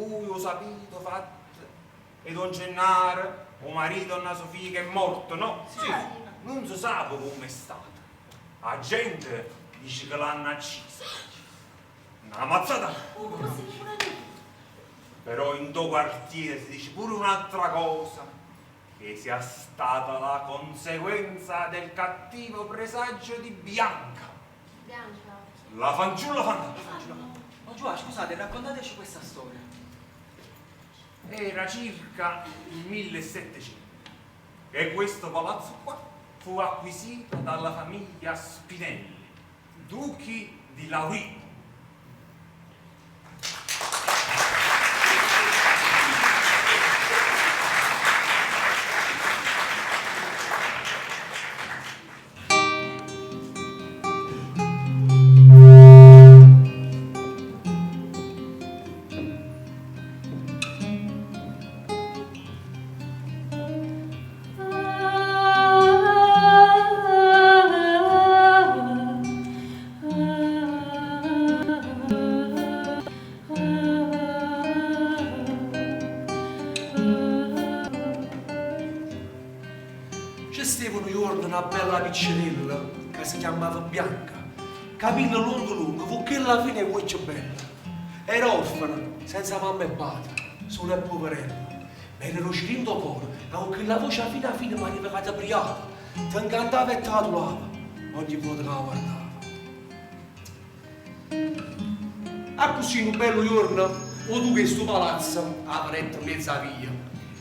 Vui 'o sapite 'o fatto 'e don Gennaro, 'o marito 'e donna Sofia che è morto, no? Sì. Nun se sape comm'è stato. A gente dice che l'hanno acciso. Na mazzata! Però int' 'o quartiere si dice pure un'altra cosa, che sia stata la conseguenza del cattivo presagio di Bianca. Bianca? La fanciulla fantasma. Oh Giuà, scusate, raccontateci questa storia. Era circa il 1700 e questo palazzo qua fu acquisito dalla famiglia Spinelli, duchi di Laurino. Ce steva nu juorno na bella piccerella ca se chiammava Bianca, capille luonghe luonghe, vucchella fina e uocchie belle. Era orfana, senza mamma e padre, sola e puverella. Ma era doce dint' 'o core ca cu chella voce fina fina pareva ca te priava, te 'ncantava e t'adulava ogni vota ca 'a guardava. Accussì nu bellu juorno 'o duca 'e stu palazzo 'a vedette 'mmiez' 'a via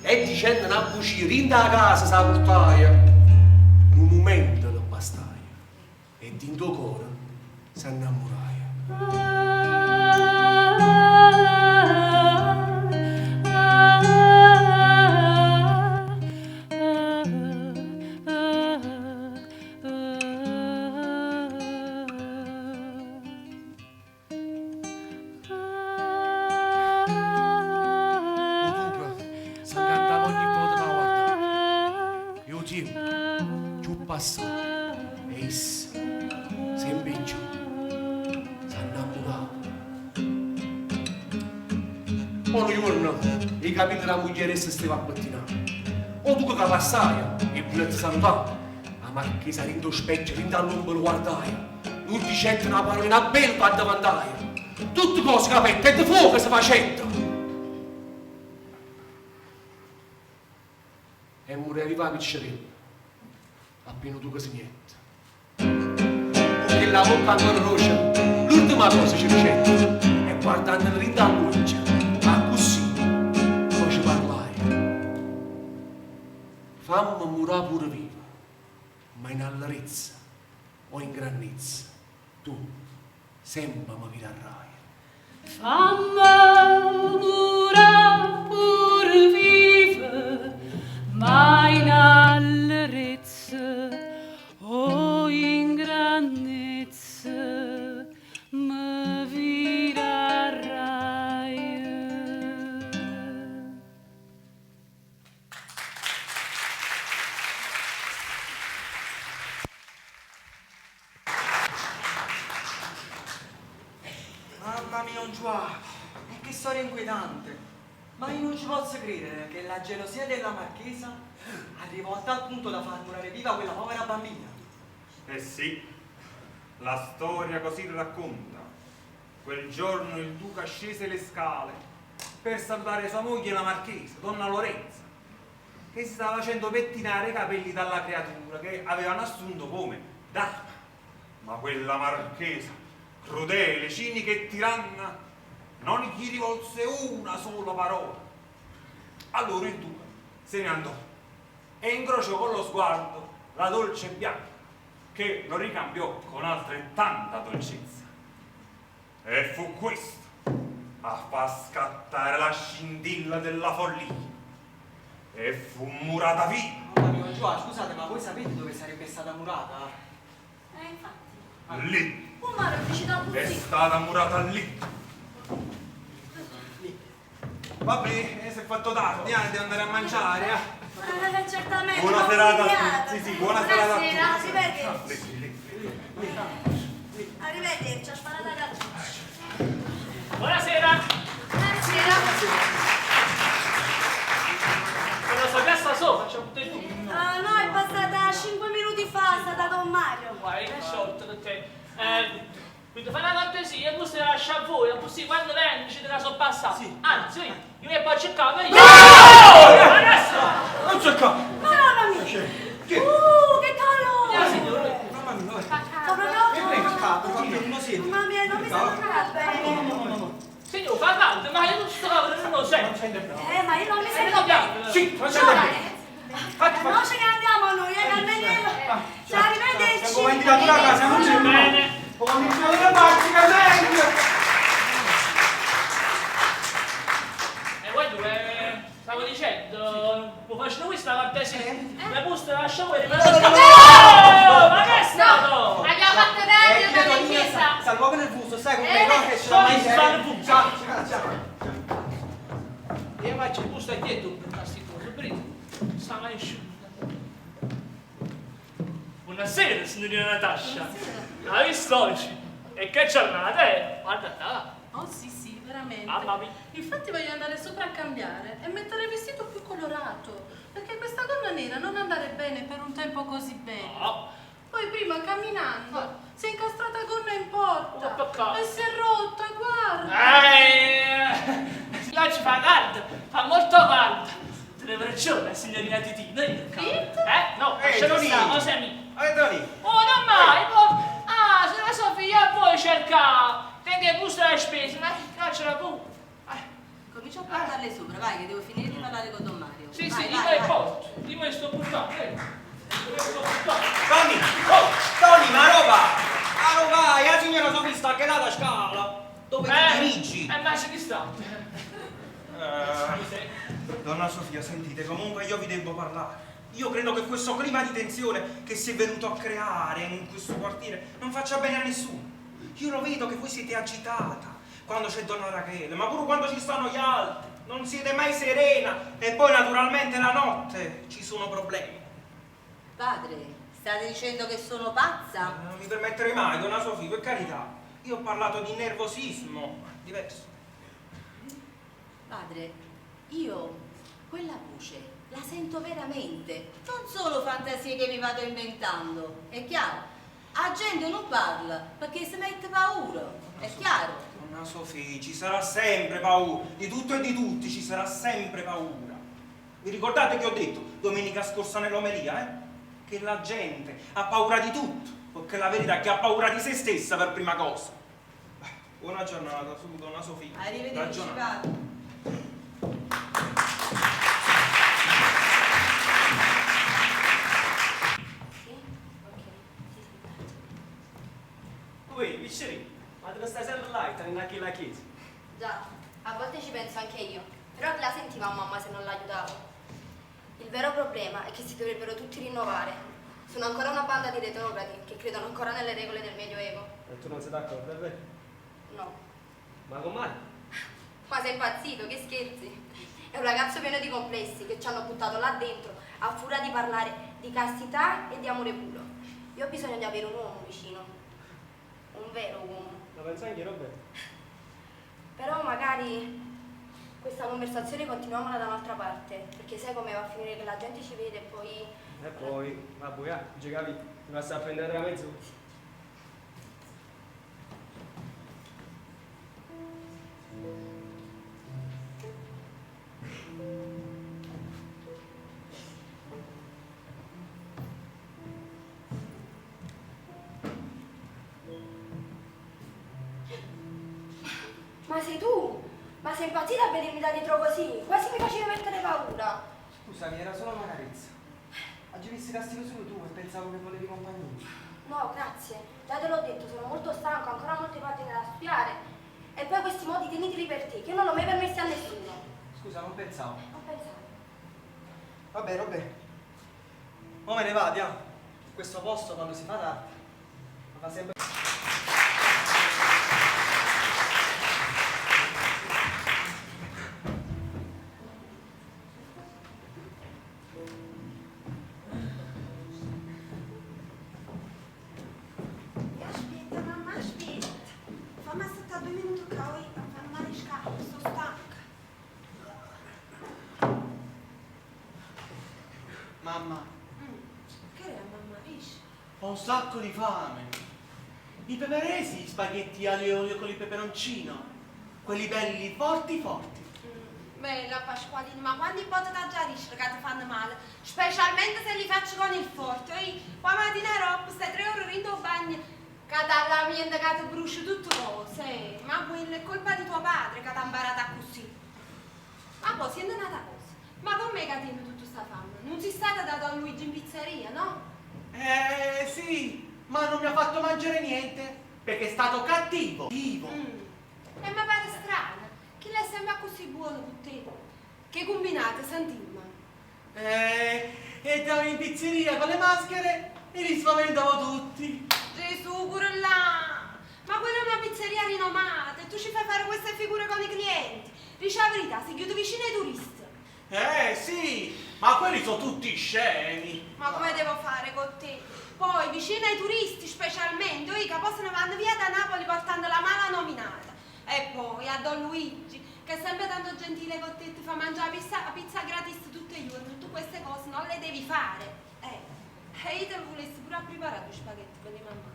e dicenno na bucia dint' 'a casa s' 'a purtaje. Nu mumento le bastaje e dint' 'o core s'annammuraje. O duca s'ncantava ogni vota ca 'a guardava e 'o tiempo cchiù passava e essa sempe 'e cchiù s'annammurava. Po' nu juorno 'e capille d' 'a mugliera essa steva a pettinà. O duca ca passaje 'e vulette salutà. A marchesa dint' 'o specchio, dint' 'a ll'ombra guardaje, nun dicette na parola e na belva addevantaje. Tutte cose capette e de fuoco se facette. E mureva viva 'a piccerella appena 'o duca se n'jette. Cu chella vocca ancora doce l'urdema cosa ce dicette e guardannela dint' 'a ll'uocchie accussì po' ce parlaje. Famme murà pure viva, ma in allerezza o in grannezza tu sempe me virarraje. Famme murà pure viva, ma in allerezza o in grannezza me virarraje. Mamma mia, 'on Giuà, e che storia inquietante! Ma io nun ce pozzo credere che la gelosia della marchesa arrivò a tal punto da far murare viva quella povera bambina. Eh sì, la storia così racconta. Quel giorno il duca scese le scale per salutare sua moglie la marchesa, donna Lorenza, che si stava facendo pettinare i capelli dalla creatura che avevano assunto come dama. Ma quella marchesa, crudele, cinica e tiranna, non gli rivolse una sola parola. Allora il duca se ne andò e incrociò con lo sguardo la dolce Bianca, che lo ricambiò con altrettanta dolcezza. E fu questo a far scattare la scintilla della follia. E fu murata viva. Mamma mia, 'on Giuà, scusate, ma voi sapete dove sarebbe stata murata? Eh, infatti. Lì. O mare dicite È accussì. stata murata lì. Vabbè, eh, si è fatto tardi, eh, devo andare a mangiare. Eh. Eh, certamente. Buona ma serata a umiliata. tutti. Sì, sì, buona serata a tutti. Buonasera, arrivederci. Lì, lì, lì. Arrivederci, ha sparato a caccia. Buonasera! Buonasera. Buonasera. Quando sono piazza sopra, c'è un tu. Ah, no, è passata 5 minuti fa, è stata Don Mario. Guarda, che sciolto che te. Quindi fai una cortesia, questo la lascia a voi, così quando viene ci te la so passata. Sì. Anzi, io mi posso cercare io. No! Adesso! Non c'è qua! Madonna mia! Che? Che calore! La signora. Mamma mia, vai. Sto proprio... E prego, capo, qualche uno siete. Mamma mia, non mi sento bene. No, no, no. Signor, fa caldo, ma io non sto non lo sento. Ma io non mi Eh, sento no, bene. piano. Sì, non sento bene. Fatti, No, fatti. ce ne andiamo noi, Carmeniello. Ciao, arrivederci. Siamo ventilatori a casa, non c'è. Bene. Ho condizionatore pratica, meglio! E voi due, stavo dicendo, mi faccio questa cortesia. La busta la lascia voi, ma no! Ma che è stato? Abbiamo fatto tardi, andiamo in Tonino chiesa. sta proprio nervoso, sai come no, che ce l'ha Sono mai nervoso. Ciao, ciao, ciao. Io faccio il busto dietro per questi cose, prima. Sta mai asciutta. Buonasera, signorina Natascia. Ha visto oggi? E che giornata è? Guarda là. Oh sì, sì, veramente. Mamma mia. Infatti voglio andare sopra a cambiare e mettere il vestito più colorato, perché questa gonna nera non andare bene per un tempo così bello. No. Poi prima camminando si è incastrata gonna in porta Oh, peccato. e si è rotta, guarda. Là ci fa caldo, fa molto caldo. Te ne ragione, signorina Titina. Finto? No, Ehi, lasciamo Tonino. stare, cosa è mia? Tony! Oh, non mai! Ah, se la Sofia vuoi cercare, tenga il busto della spesa, ma che la pure. Comincia a portarle sopra, vai, che devo finire di parlare con Don Mario. Sì, vai, sì, vai, io le vai. porto, io me le sto portando, eh. Io le sto portando. Tony! Oh! Tony, ma roba! Ma roba, la signora Sofì sta che la scala! Dove ti dirigi? Ma ci sta. Donna Sofia, sentite, comunque io vi devo parlare. Io credo che questo clima di tensione che si è venuto a creare in questo quartiere non faccia bene a nessuno. Io lo vedo che voi siete agitata quando c'è Donna Rachele, ma pure quando ci stanno gli altri. Non siete mai serena e poi naturalmente la notte ci sono problemi. Padre, state dicendo che sono pazza? Non mi permetterei mai, Donna Sofia, per carità. Io ho parlato di nervosismo, diverso. Padre, io quella voce la sento veramente, non solo fantasie che mi vado inventando, è chiaro? La gente non parla perché si mette paura, è chiaro? Donna Sofì, ci sarà sempre paura, di tutto e di tutti ci sarà sempre paura. Vi ricordate che ho detto domenica scorsa nell'omelia, eh? Che la gente ha paura di tutto, perché la verità è che ha paura di se stessa per prima cosa. Beh, buona giornata, su, Donna Sofì. Arrivederci, Ragionate. padre. Sì? Ok, sì, sì, tanto. Ui, vicini, ma dove stai sempre là, te ne la chiesa? Già, a volte ci penso anche io, però la sentiva mamma se non l'aiutavo. Il vero problema è che si dovrebbero tutti rinnovare. Sono ancora una banda di retrogradi che credono ancora nelle regole del Medioevo. E tu non sei d'accordo, è vero? No. Ma come? Ma sei impazzito, che scherzi? È un ragazzo pieno di complessi che ci hanno buttato là dentro a furia di parlare di castità e di amore puro. Io ho bisogno di avere un uomo vicino. Un vero uomo. La penso anche io, Roberto. Però magari questa conversazione continuiamola da un'altra parte, perché sai come va a finire che la gente ci vede e poi... E poi, vabbè, eh, già capito, ti basta a prendere la mezz'ora. Ma sei tu? Ma sei impazzita a vedermi da dietro così? Quasi mi facevi mettere paura. Scusami, era solo una carezza. Oggi visto castigo solo tu e pensavo che volevi compagnia. No, grazie. Già te l'ho detto, sono molto stanco, ho ancora molte pagine da studiare. E poi questi modi teniteli per te, che io non l'ho mai permessi a nessuno. Scusa, non pensavo. Non pensavo. Vabbè, vabbè. Mo me ne vado, ah. Questo posto quando si fa tardi, ma fa sempre... Aspetta, mamma, aspetta. Fammi aspettare 2 minuti che ho a fare le scarpe, sono stanca. Mamma. Che è a mamma, dici? Ho un sacco di fame. Mi prepareresti gli spaghetti aglio e olio con il peperoncino? Quelli belli forti forti. Bella Pasqualino, ma quanti volte t'ha già detto che ti fanno male? Specialmente se li faccio con il forte. Io, qua mattina roba, stai 3 ore dentro il bagno, che dalla niente che ti brucia tutto cose. Ma quella è colpa di tuo padre che ti ha imparata così. Ma poi senti un'altra cosa, ma com'è che tieni tutta sta fame? Non sei stata da Don Luigi in pizzeria, no? Eh sì, ma non mi ha fatto mangiare niente perché è stato cattivo. Cattivo. E mi pare strano, chi l'è sempre così buono con te? Che combinate, sentimma? Entravo in pizzeria con le maschere e li spaventavo tutti. Gesù, pure là! Ma quella è una pizzeria rinomata e tu ci fai fare queste figure con i clienti. Dici la verità, sei chiuso vicino ai turisti. Eh sì, ma quelli sono tutti scemi. Ma come devo fare con te? Poi, vicino ai turisti specialmente, io che poi se ne vanno via da Napoli portando la mala nominata. E poi a Don Luigi, che è sempre tanto gentile con te, ti fa mangiare pizza gratis tutti i giorni. Tu queste cose non le devi fare. E io te lo volessi pure a preparare due spaghetti per mia mamma.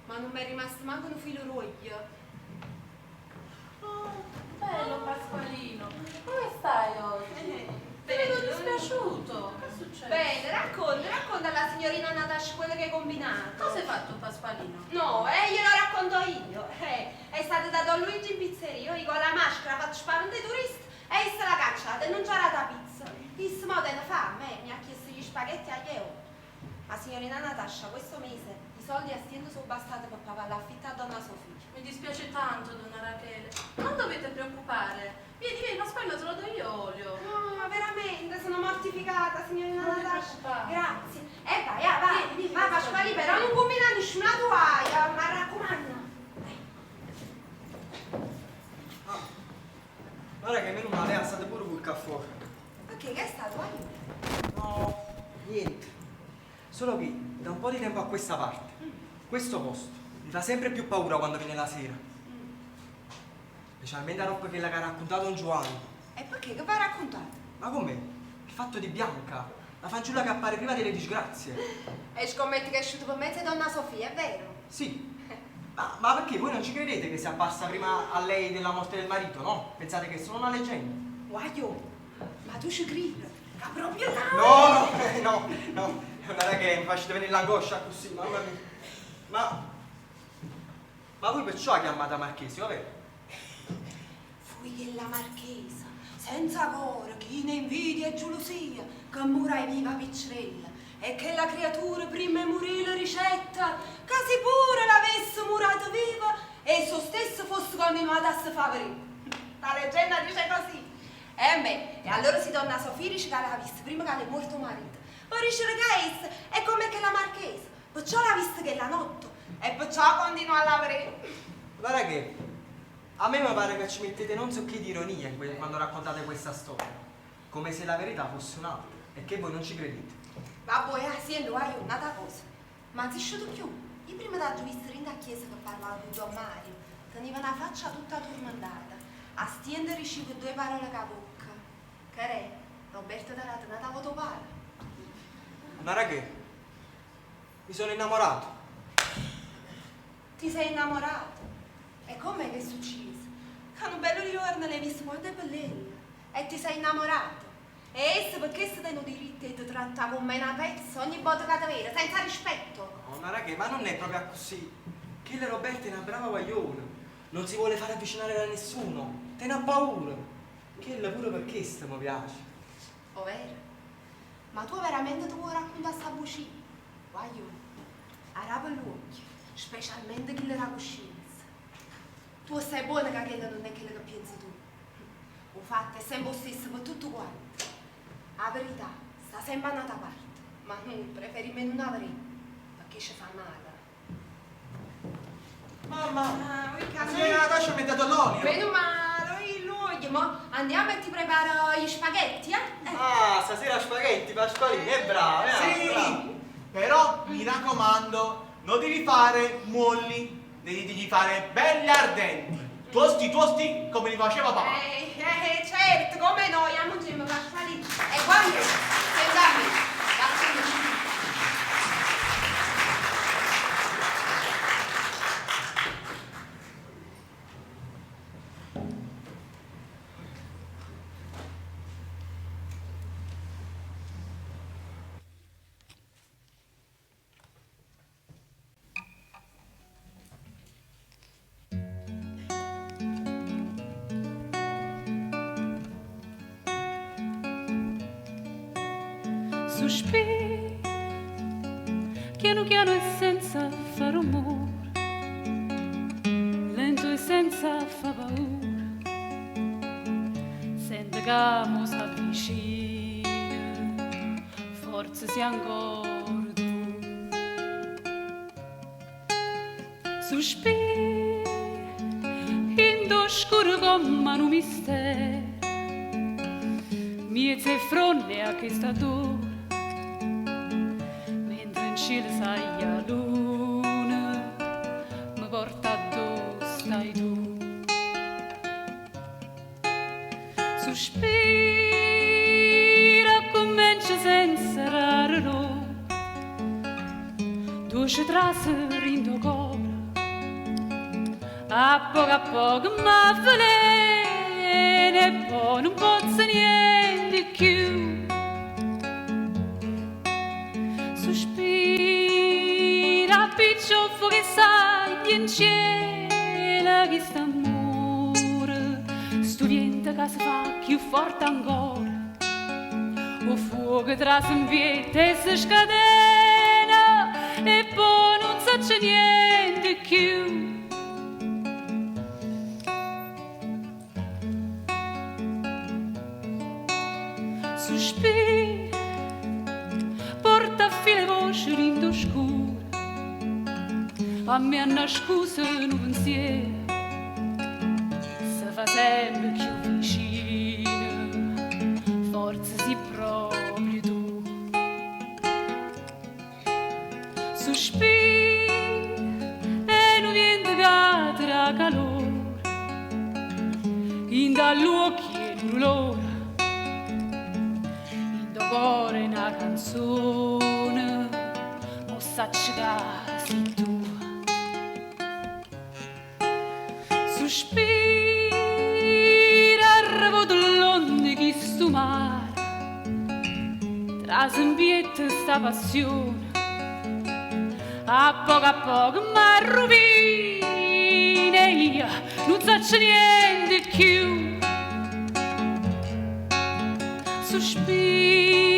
Ma non mi è rimasto manco un filo roglio. Oh, bello Pasqualino, come stai oggi? Ti vedo dispiaciuto, che è successo? Bene, racconta alla signorina Natascia quello che hai combinato. Cosa hai fatto Pasqualino? No, glielo racconto io. È stato da Don Luigi in pizzeria, io con la maschera faccio spaventare i turisti e se l'ha cacciata e non c'era la pizza. Disse, ma te ne fame, mi ha chiesto gli spaghetti agli euro. Ma signorina Natascia, questo mese i soldi a stiento sono bastati per pagare l'affitto a donna Sofia. Mi dispiace tanto, donna Rachele. Non dovete preoccupare. Vieni, vieni, Pasqualino, te lo do io olio. No, ma veramente, sono mortificata, signorina Non ti Natascia. preoccupare. Grazie. E vai, ah, vai. Vieni, vieni, Va, Pasquale, però non combina nessuna guaia, ma raccomando. Ah, guarda che meno male, state pure col caffè. Perché che è stato? Aiuto. No, niente. Solo che da un po' di tempo a questa parte, questo posto mi fa sempre più paura quando viene la sera. Specialmente la roba che l'ha raccontato Don Giovanni. E perché? Che va a raccontare? Ma com'è? Il fatto di Bianca, la fanciulla che appare prima delle disgrazie. E scommetti che è uscito per mezzo di donna Sofia, è vero? Sì. Ma perché voi non ci credete che sia apparsa prima a lei della morte del marito, no? Pensate che è solo una leggenda? Guaglio, ma tu ci credi? Che proprio là? No, no, no, no. Guarda che mi facete venire l'angoscia così, mamma mia. Ma voi perciò la chiamate Marchesi, vero? Fui che la marchesa, senza cuore, chi ne invidia e gelosia, che murai viva piccerella, e che la creatura prima di morire ricetta, che se pure l'avesse murata viva, e esso stesso fosse continuato a si favorire. La leggenda dice così. E beh, e allora si donna Sofia dice che l'ha vista prima che l'è morto marito. Poi dice che essa è come che la marchesa, perciò l'ha vista che la notte, e perciò continua a lavorare. Guarda che a me mi pare che ci mettete non so che di ironia quando raccontate questa storia, come se la verità fosse un'altra e che voi non ci credete. Vabbè, ah, sì, lo hai un'altra cosa. Ma si è più. Io prima t'ho visto in chiesa che parlava con Don Mario. Teneva una faccia tutta tormentata. A stiende riceve due parole con la bocca. Che è? Roberto t'ha dato una tavola. Guarda che mi sono innamorato. Ti sei innamorato? E com'è che è successo? Che un bello giorno l'hai visto quanto è bellella. E ti sei innamorato? E essa perché si danno diritto e ti tratta come una pezza ogni volta che ti vede, senza rispetto? No, ma raga, ma non è proprio così. Che la Roberta è una brava guagliona. Non si vuole far avvicinare da nessuno. Te ne ha paura. Che la pure per questo mi piace. O vero? Ma tu veramente ti vuoi raccontare sta bugia? Guaglione, arapa l'occhio, specialmente chi la coscienza. Tu sai buona che quella non è quello che pensi tu. O fatto è sempre lo stesso per tutto quanto. La verità sta sempre da un'altra parte, ma noi preferiamo non avere, perché ci fa male. Mamma, Ah, la signora Natascia mi ha dato l'olio. Meno male, l'olio, ma andiamo e ti preparo gli spaghetti, eh? Ah, stasera spaghetti, Pasqualino, è bravo, eh? Sì, bravo. però mi raccomando, non devi fare molli, devi fare belli ardenti, tosti tosti come li faceva papà. Certo, come noi, andiamo insieme, Pasqualino. E quando sei Anche a me. Grazie mille. Sospiro, piano piano e senza far rumore, lento e senza fa paura, sente che mo s'avvicina, forse sei ancora tu. Sospiro, in do scuro come un mistero, miezze fronne a che sta dura, mentre in cielo sai la luna, mi porta dove stai tu. Sospira, comincia senza raro no, dolce trase rindo cuore, a poco m'avvelena e poi non posso niente più. Sospira, picciofo che sai in cielo che sta amore, sto vento che si fa più forte ancora, o fuoco trase in pietà e si scatena e poi non sa niente più. Sospira, porta a fila voce rindo scuro, a me nascosta no pensiero, se fa sempre più vicino, forse sei proprio tu. Sospira, e non viene che tra calore, in dall'occhio e dolore, in do cuore una canzone, mo sacci che sei tu. Sospira, arrivo dell'onde chi sto mare, trase in pietà sta passione, a poco m'arrovina io, non saccio niente più. Sospira,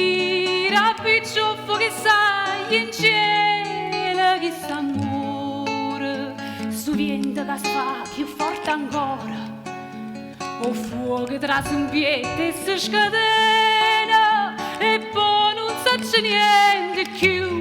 picciofo che sai in cielo che sta amore, sto vento che si fa più forte ancora, o fuoco trase in pietà e si scatena e poi non saccio niente più.